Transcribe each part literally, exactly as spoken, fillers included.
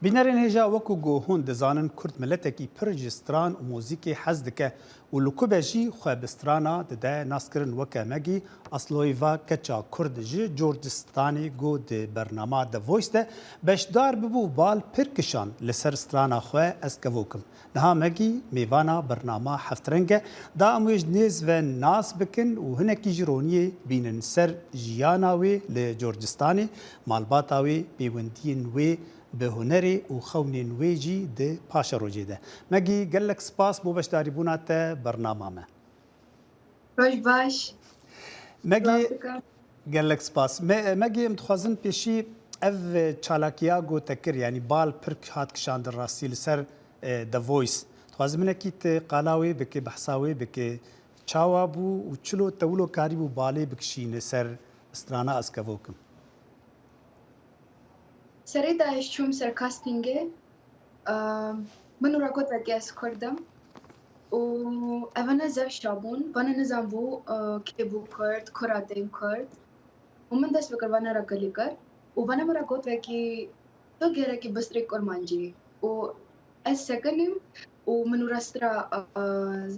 Bînerên hêja, wekû ku hûn dizanin, Kurd miletekî pir ji stran û muzîkê hez dike û li ku be jî xwe bi strana dide naskirin. Weke Megî Asloyeva, keça Kurd ji Corcistanê, ku di bernama The Voice de beşdar bibû, bal pir kişand li ser strana xwe Ez Kevok im. Niha Megî mêvana bernama Heftreng e. Da em wê ji nêz ve nas bikin û hinekî ji roniyê bînin ser jiyana wê li Corcistanê, malbata wê, pêwendiyên wê bi hunerê û xewnên wê jî di paşerojê de. Megî, gelek spas bo beşdarîbûna te bernama me. Roj baş. Megî, Spas dikim. Gelek spas. Me, Megî, em dixwazin pêşî ev çalakiya ku te kir, yanî bal pir hat kişandin rastî li ser, e, The Voice. Dixwazim hinekî tu qala wê bike, behsa wê bike. Çawa bû û çilo te wilo karîbû balê bikişîne ser strana Ez Kevok im? Serê de ez çûm ser castingê. Ehm, min û re got vekî ez Kurd im. Û evane zevşa bûn. Vane nizanbû, eh, kê bû Kurd, kura tên Kurd. Û min dest bi kirvana re kilî kir. Û vane min re got vekî tu gerekî bistrê kurmancî. Û ez sekinîm û min û re stra, eh,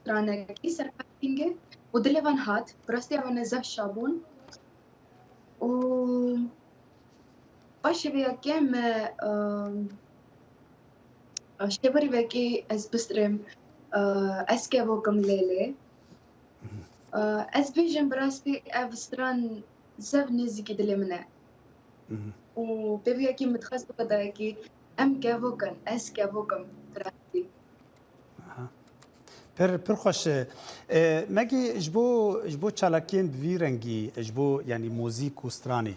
stranekî ser castingê. Û dilê van hat. Bi rastî evane zevşa bûn. Û paşê vê yekê me, e, şêwerî vekê ez bistrêm, e, Ez Kevok im lê lê. E, ez bêjim bi rastî ev stran zev nêzîkî dilê min e. Û pê vê yekê min dixwest bikidayekî em kevok in, ez kevok im bi rastî. Aha. Pir, pir xweş e. E, Megî, ji bo, ji bo çalakiyên bi vî rengî, ji bo, yanî, muzîk û stranê,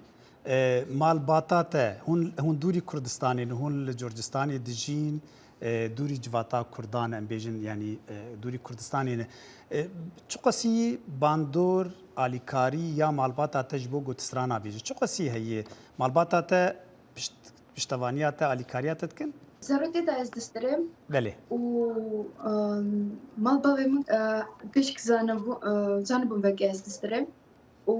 e, malbata te, hûn, hûn dûrî Kurdistanê ne, hûn li Curcistanê dijîn, e, dûrî civata Kurdan, em bêjin, yanî, e, dûrî Kurdistanê ne. E, çiqasî bandor, alîkarî ya malbata te ji bo ku tu strana bêjî? Çiqasî heye? Malbata te pişt-, piştevaniya te, alîkariya te dikin? Zarokê de ez distirim. Belê. Û, em, malbavê min, e, gişk zanibû-, e, zanibûn vekî ez distirim. Û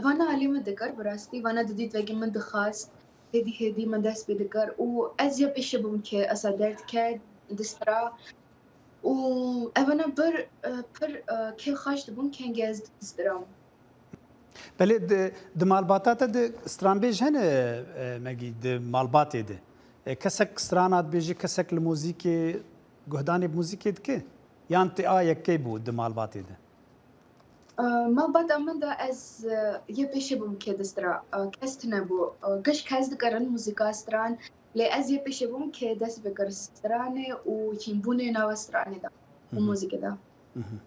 vana alî min dikir, bi rastî, vana didît vekî min dixwast, hêdî hêdî min dest pê dikir. Û ez yê pêşî bûm kê esa derd ket, distira. Û evana bir, e, pir, e, kêfxweş dibûn kengê ez distiram. Belê di, di malbata te de stranbêj hene, e, Megî, di malbatê de? E, kesek strana dibêje, kesek li muzîkê, guhdanê bi muzîkê dike? Yan te a yekê bû di malbatê de? E, malbata min de ez, e, yê pêşê bûm kê distira. E, kes tune bû. E, giş kes dikarin muzîka stran, lê ez yê pêşê bûm kê dest bikir stranê û hînbûnê nava stranê de û Hı hı. muzîkê de. Hı hı.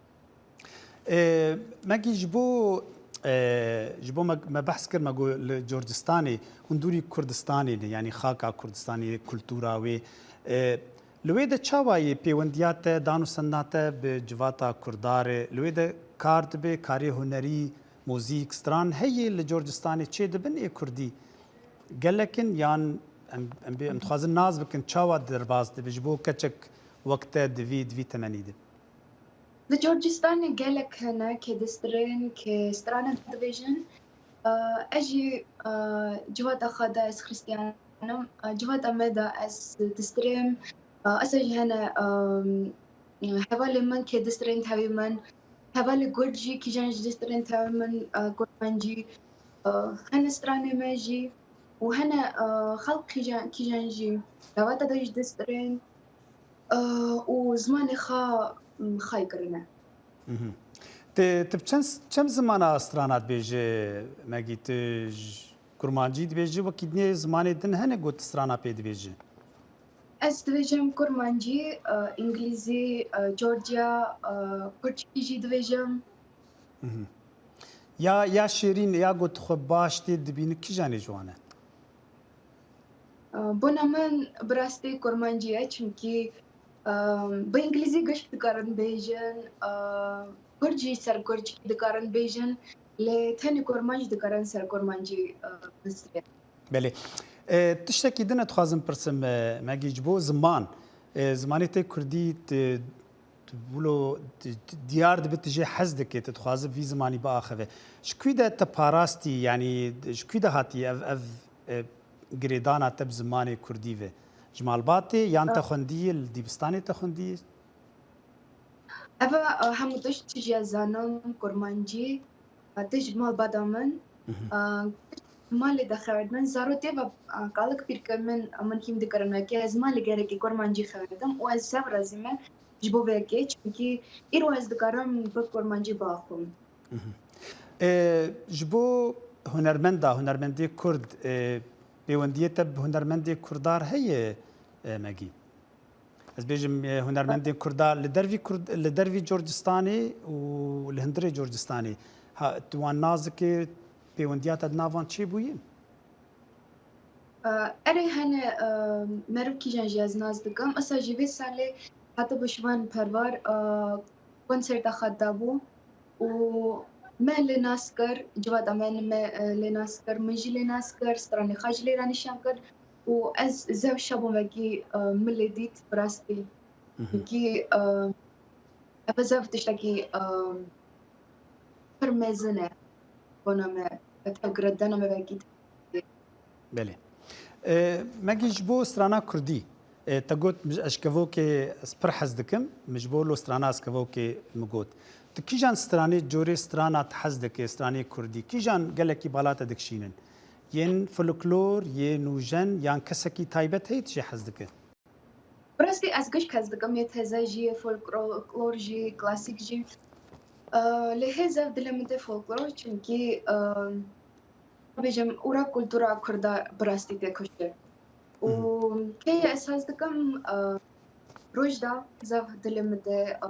E, Megî, ji bo, e, ji bo me, me behs kir, me got li Curcistanê, hûn dûrî Kurdistanê ne, yanî xaka Kurdistanê, kultura wê. E, li wê de çawa ye pêwendiya te, dan û senda te bi civata Kurda re? Li wê de kar dibe, karê hunerî, muzîk, stran heye li Curcistanê çêdibin ê Kurdî? Gelek in yan em, em, bê, em dixwazin nas bikin, çawa derbas dibe ji bo keçek wek te di vî, di vî temenî de? Li Curcistanê gelek hene kê distirên, kê stranan dibêjin. Eee, ez jî, eee, civata xwe de ez Xristiyan im. Eee, civata me de ez distirêm. Eee, esa jî hene, eee, hevalê min kê distirên tevî min. Hevalê Kurd jî kîjan jî distirên tevî min, eee, Kurmancî. Eee, hene stranê me jî û hene, eee, xelk kîjan, kîjan jî civata de jî distirên. Eee, û zimanê xwe, m, xay kirine. Mhm. Te, te bi çend, çend zimana strana dibêje, Megî? Tu ji kurmancî dibêjî, wekî dinê zimanê din hene ku tu strana pê dibêjî? Ez dibêjim kurmancî, eee, îngilîzî, eee, corciya, eee, kurdçî jî dibêjim. Mhm. Ya, ya şêrîn, ya ku tu xwe baş tê dibînî, kîjanê ji wan e? Bona min bi rastî kurmancî ye, çimkî, em, bi îngilîzî gişk dikarin bêjin, em, kurd jî ser kurd dikarin bêjin, lê tenê kurmanc dikarin ser kurmancî, em, bistire. Belê. E, tiştekî din e dixwazim pirsim, e, Megî, ji bo ziman. E, zimanê te kurdî, te, tu wilo, tu, tu diyar dibe tu jê hez dike, tu dixwaze vî zimanî biaxive. Ji kû de te parastî, yanî ji kû de hatî ev, ev, e, girêdana te bi zimanê kurdî ve? Ji malbatê yan te xwendiyê, li dîbistanê te xwendiyê? Eve, e, hemû tişt ji ez zanim kurmancî, e, tişt ji malbata min. E, malê de xewerdin. Zarokê ve, e, kalik pîrke min, e, min hîm dikirin wekî ez malê gerekî kurmancî xewerdim û ez sev razî me ji bo vekê, çimkî îro ez dikarim bi kurmancî biaxivim. E, ji bo hunermenda, hunermendê kurd, e, pêwendiyê te bi hunermendê kurdar heye, e, Megî? Ez bêjim, e, hunermendên kurda li dervî kurd, li dervî Corcistanê û li hundirê Corcistanê. Ha, tu wan nas dikî, pêwendiya te di nav wan çêbûye? E, erê hene, e, meriv kîjan jî ez nas dikim. Esa jî vê salê hatibû Şivan Perwar, e, konserta xwe dabû û me lê nas kir, civata me, me, e, lê nas kir, min jî lê nas kir, stranê xwe jî lê re nîşan kir û ez zewşa bûm wekî, e, min lê dît bi rastî. Wekî, e, ev zef tiştekî, e, pir mezin e bona me, tevgirandana me wekî. Belê. E, Megî, ji bo strana kurdî, e, te got, ez ji kevokê, ez pir hez dikim, min ji bo lo strana ez kevokê min got. Tu kîjan stranê, corê strana tu hez dike, stranê kurdî? Kîjan gelekî bala te dikişînin? Yên folklor, yê nûjen yan kesekî taybet heye tu jê hez dike? Bi rastî ez giş hez dikim, yê teze jî, yê folklor jî, klasîk jî. E, lê hê zef dilê min tê folklor, çimkî, e, bêjim, ûra kultura kurda bi rastî tê kuştin. Û kê yê ez hez dikim, e, Rojda zef dilê min tê, e,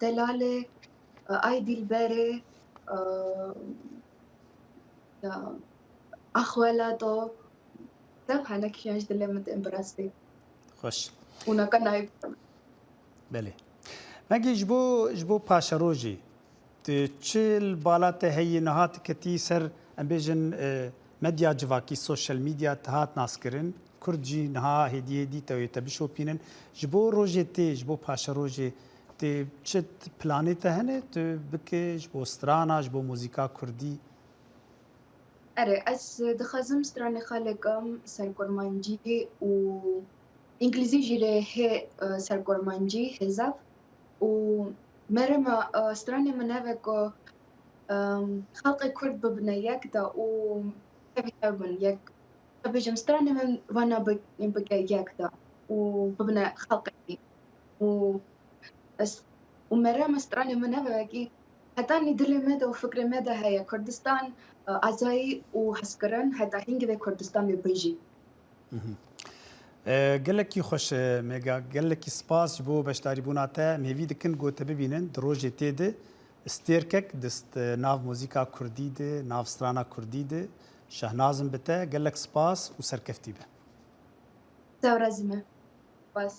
Delalê, e, Ay Dilberê, e, ya, Axwelato, zef hene kîjan ji dilê min tên bi rastî. Xweş. Û naka nayê. Belê. Megî, ji bo, ji bo paşerojê, tu çi li bala te heye, niha tu ketî ser, em bêjin, e, medya civakî, social media, tu hat naskirin, kurd jî niha hêdî hêdî te wê te bişopînin. Ji bo rojê tê, ji bo paşerojê tê, çi planê te hene, tu bike ji bo strana, ji bo muzîka kurdî? Erê, ez dixwazim stranê xwe likim ser kurmancî û îngilîzî jî lê hê, e, ser kurmancî hê zaf. Û merema, e, stranê min ev e ku, em, xelqê kurd bibine yek de û tevî tev bin yek. Ez bêjim stranê min vana bi-, bike yek de û bibine xelqekî. Û ez, û merema stranê min ev e wekî hetanî dilê me de û fikrê me de heye Kurdistan, e, azayî û hezkirin heta hingivê Kurdistan wê bijî. E, gelekî xweş, e, Mega, gelekî spas ji bo beşdarîbûna te. Em hêvî dikin ku te bibînin di rojê tê de stêrkek di st-, nav muzîka kurdî de, nav strana kurdî de. Şehnazim bi te, gelek spas û serkeftî be. Te razî me. Spas.